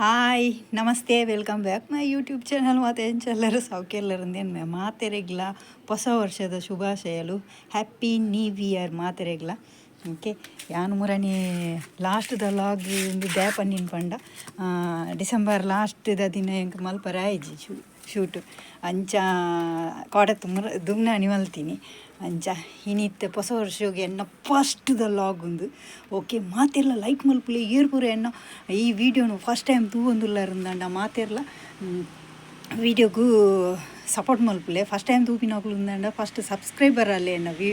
Hi namaste, welcome back my YouTube channel. ಮಾತೆ ಎಂಚೆಲ್ಲರು ಸೌಖ್ಯಲ್ಲರಂದೇನು ಮಾತೆರೆಗ್ಲ ಹೊಸ ವರ್ಷದ ಶುಭಾಶಯಲು. ಹ್ಯಾಪಿ ನ್ಯೂ ಇಯರ್ ಮಾತೆರೆಗ್ಲ. ಓಕೆ, ಯಾನು ಮುರನಿ ಲಾಸ್ಟ್ದ ಲಾಗ್ ಒಂದು ಗ್ಯಾಪ್ ಅನ್ನಿನ್ ಪಂಡ ಡಿಸೆಂಬರ್ ಲಾಸ್ಟ್ದ ದಿನ ಎಂಕ್ ಮಲ್ಪರೆ ಆಯ್ಜಿ ಶೂಟ್. ಅಂಚ ಕೋಡೆ ತುಮ್ರ ದುಮ್ನಾನಿ ಮಲ್ತೀನಿ. ಅಂಚ ಇನಿತ್ತೆ ಹೊಸ ವರ್ಷಗೆ ಎನ್ನ ಫಸ್ಟ್ದ ಲಾಗ್ ಉಂದು. ಓಕೆ, ಮಾತೆರ್ಲ ಲೈಕ್ ಮಲ್ಪುಲೆ. ಏರ್ ಪೂರ ಎನ್ನ ಈ ವಿಡಿಯೋನು ಫಸ್ಟ್ ಟೈಮ್ ತೂವೊಂದುಲ್ಲಾರಂದಂಡ ಮಾತೆರ್ಲ ವೀಡಿಯೋಗು ಸಪೋರ್ಟ್ ಮಲ್ಪುಲೆ. ಫಸ್ಟ್ ಟೈಮ್ ತೂಪಿನಕುಲು ಉಂದಂಡ ಫಸ್ಟ್ ಸಬ್ಸ್ಕ್ರೈಬರ್ ಅಲ್ಲೇ ಎನ್ನ ವಿ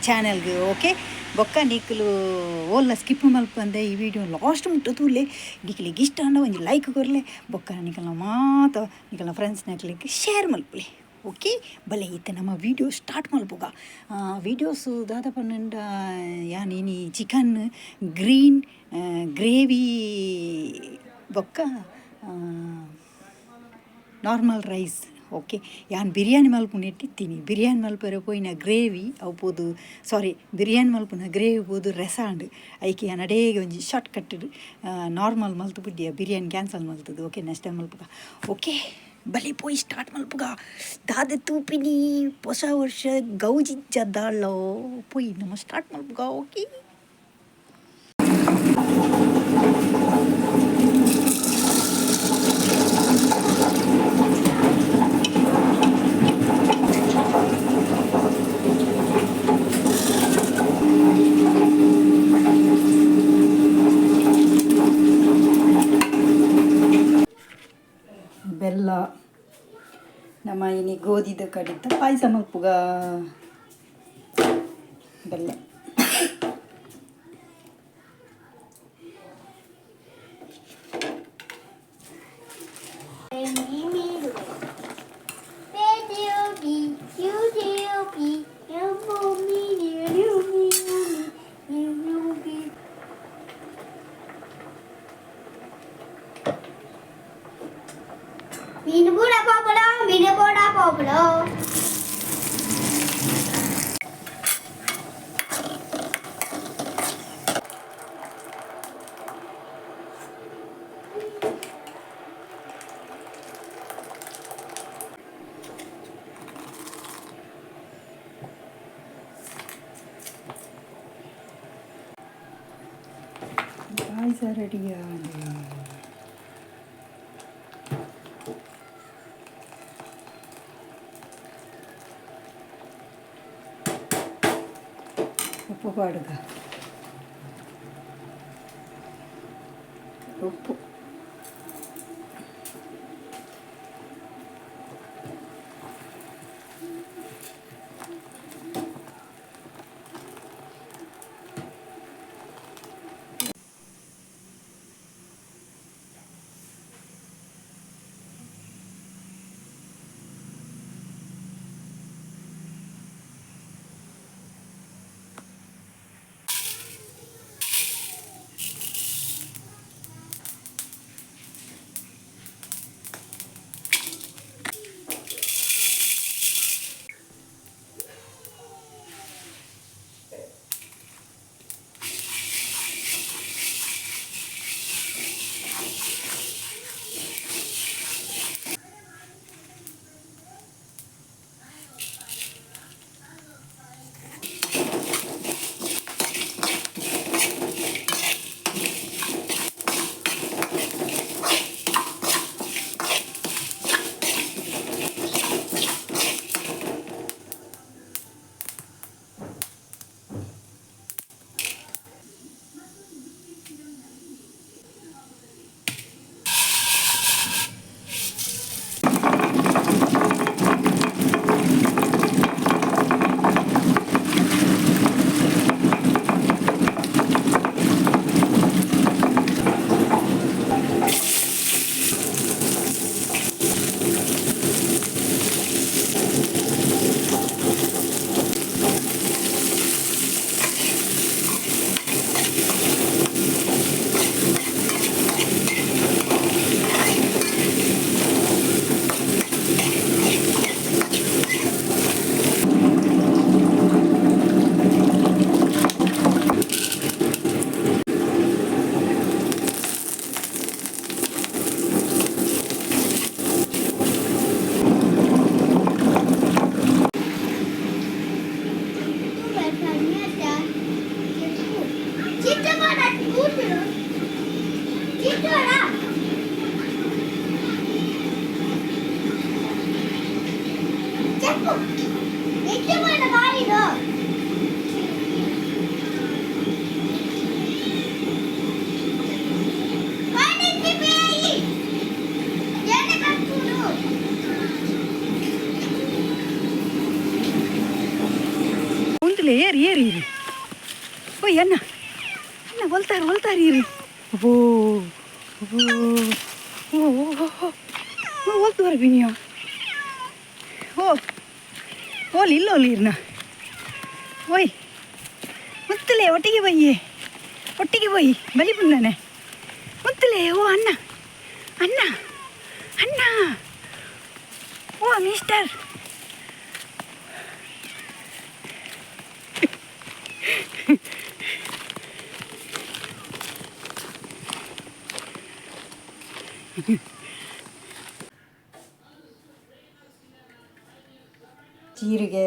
ಚಾನೆಲ್ಗೆ. ಓಕೆ, ಬೊಕ್ಕ ನಿಕುಲು ಓಲ್ಲ ಸ್ಕಿಪ್ ಮಲ್ಪಂದೆ ಈ ವಿಡಿಯೋ ಲಾಸ್ಟ್ ಮುಟ್ಟ ತೂಲೆ. ನಿಕ್ಲೆಗ್ ಇಷ್ಟ ಆಂಡ ಒಂಜಿ ಲೈಕ್ ಕೊರ್ಲೆ. ಬೊಕ್ಕ ನಿಕಲ್ನ ಮಾತ ನಿಕಲ್ನ ಫ್ರೆಂಡ್ಸ್ನಕ್ಲೆಗ್ ಶೇರ್ ಮಲ್ಪುಲೆ. ಓಕೆ, ಬಲೆ ಇತ್ತೆ ನಮ್ಮ ವೀಡಿಯೋ ಸ್ಟಾರ್ಟ್ ಮಲ್ಪುಗ. ವೀಡಿಯೋಸ್ ದಾದ ಪನ್ನಂಡ, ಯಾನ್ ಇನಿ ಚಿಕನ್ ಗ್ರೀನ್ ಗ್ರೇವಿ ಬೊಕ್ಕ ನಾರ್ಮಲ್ ರೈಸ್. ಓಕೆ, ಯಾನ್ ಬಿರಿಯಾನಿ ಮಲ್ಪುನ ಇಟ್ಟಿತ್ತೀನಿ. ಬಿರಿಯಾನಿ ಮಲ್ಪರೆ ಪೋಯಿನ ಗ್ರೇವಿ ಅವು ಪೋದು, ಸಾರಿ, ಬಿರಿಯಾನಿ ಮಲ್ಪುನ ಗ್ರೇವಿ ಪೋದು ರೆಸಾಂಡ್. ಐಕೆ ಯಾನ್ ಅಡೇಗೆ ಒಂಜಿ ಶಾರ್ಟ್ ಕಟ್ ನಾರ್ಮಲ್ ಮಲ್ತು ಬುಡ್ಡಿಯ, ಬಿರಿಯಾನಿ ಕ್ಯಾನ್ಸಲ್ ಮಲ್ತದು. ಓಕೆ, ನೆಕ್ಸ್ಟ್ ಟೈಮ್ ಮಲ್ಪುಗ. ಓಕೆ, ಬಲೆ ಪೋಯಿ ಸ್ಟಾರ್ಟ್ ಮಲ್ಪುಗ. ದಾದ ತೂಪಿನಿ? ಹೊಸ ವರ್ಷ ಗೌಜಿಜ್ಜ ದಾಳೋ? ಪೋಯಿ ನಮ್ಮ ಸ್ಟಾರ್ಟ್ ಮಲ್ಪುಗ. ಓಕೆ. ಬೆಲ್ಲ. ನಮ್ಮ ಇನಿ ಗೋಧಿದ ಕಡಿತ ಪಾಯಸ ಮಲ್ಪುಗ. ಬೆಲ್ಲ. B Q D P M O M N U V U U V. ಮೀನು ಪೂರ ಪಾಪಡ, ಮೀನು ಪೋಡ ಪಾಪಡ. ಪಾಯಸ ರೆಡಿ. ಉಪ್ಪು ಪಾಡುಗ, ಉಪ್ಪು. చెప్పు ఎత్తుపడిన గాడిలో ಉಂತುಲೆ ಏರಿ ಏರಿ ಇರಿ. ಓಯ್ ಅಣ್ಣ ಅಣ್ಣ, ಒಲ್ತಾರ ಒಲ್ತಾರ ಇರಿ. ಓ ಓ ಓ ಓ ಓ, ಒಲ್ತು ಬರ್ಬಿ ನೀವು. ಓ ಓಲಿ ಇಲ್ಲ ಓಲಿ ಇರ್ನ. ಓಯ್ ಮುತ್ತಲೆ, ಒಟ್ಟಿಗೆ ಬಯ್ಯೆ, ಒಟ್ಟಿಗೆ ಬೊಯ್ಯಿ ಬಲಿ ಬಂದಾನೆ ಮುತ್ತಲೆ. ಓ ಅಣ್ಣ ಅಣ್ಣ ಅಣ್ಣ, ಓ ಮಿಸ್ಟರ್. ಜೀರಿಗೆ.